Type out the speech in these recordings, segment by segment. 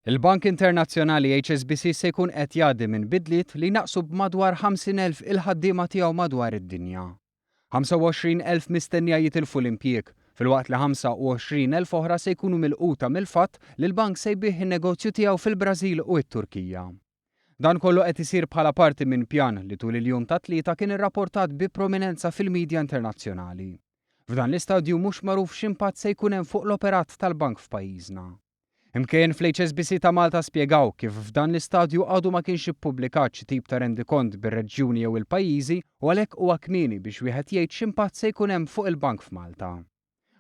Il-Bank Internazzjonali HSBC se jkun qed jgħaddi minn bidliet li jnaqqsu b'madwar 50,000 il-ħaddiema tiegħu madwar id-dinja. 25,000 mistennija jitilfu l-impjieg, filwaqt li 25,000 oħra se jkunu milquta mill-fatt li l-bank se jbigħ in-negozju tiegħu fil-Brażil u t-Turkija. Dan kollu qed isir bħala parti minn pjan li tul il-jum tat-Tlieta kien irrapportat bi prominenza fil-midja internazzjonali. F'dan l-istadju mhux magħruf x'impatt se jkun hemm fuq l-operat tal-bank f'pajjiżna. Imkejjen fl-HSBC ta' Malta spjegaw kif f'dan l-istadju għadu ma kienx ippubblikat xi tip ta' rendikont bir-reġjuni jew il-pajjiżi u għalhekk huwa kmieni biex wieħed jgħid x'impatt se jkun hemm fuq il-bank f'Malta.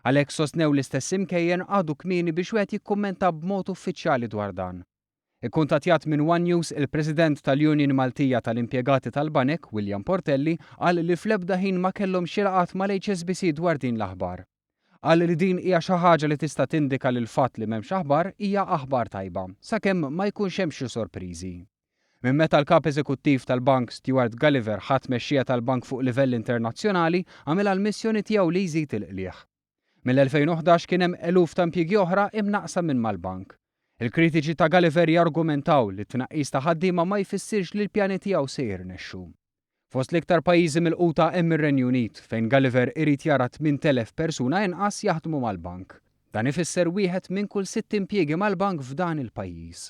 Għalhekk sostnew l-istess imkejjen għadu kmieni biex wieħed jikkummenta b'mod uffiċjali dwar dan. Ikkuntattjat minn one News, il-President tal-Union Maltija tal-Impjegati tal-Banek, William Portelli, qal li fl-ebda ħin ma kellhom xi laqgħat mal-HSBC dwar din l-aħbar. Qal li din hija xi ħaġa li tista' tindika li l-fatt li m'hemmx aħbar hija aħbar tajba, sakemm ma jkunx hemm xi sorpriżi. Minn meta l-Kap Eżekuttiv tal-Bank Stuart Gulliver ħa t-tmexxija tal-bank fuq livell internazzjonali, għamilha l-missjoni tiegħu li jżid il-qligħ. Mill-2011 kien hemm eluf ta' impjiegi oħra imnaqqsa minn mal-bank. Il-kritiċi ta' Gulliver jargumentaw li t-tnaqqis ta' ħaddiema ma jfissirx li l-pjani tiegħu se jirnexxu. Fost l-iktar pajjiżi milquta hemm ir-Renju Unit, fejn Gulliver irid jara 8,000 persuna inqas jaħdmu mal-bank. Dan ifisser wieħed minn kull sitt impjiegi mal-bank f'dan il-pajjiż.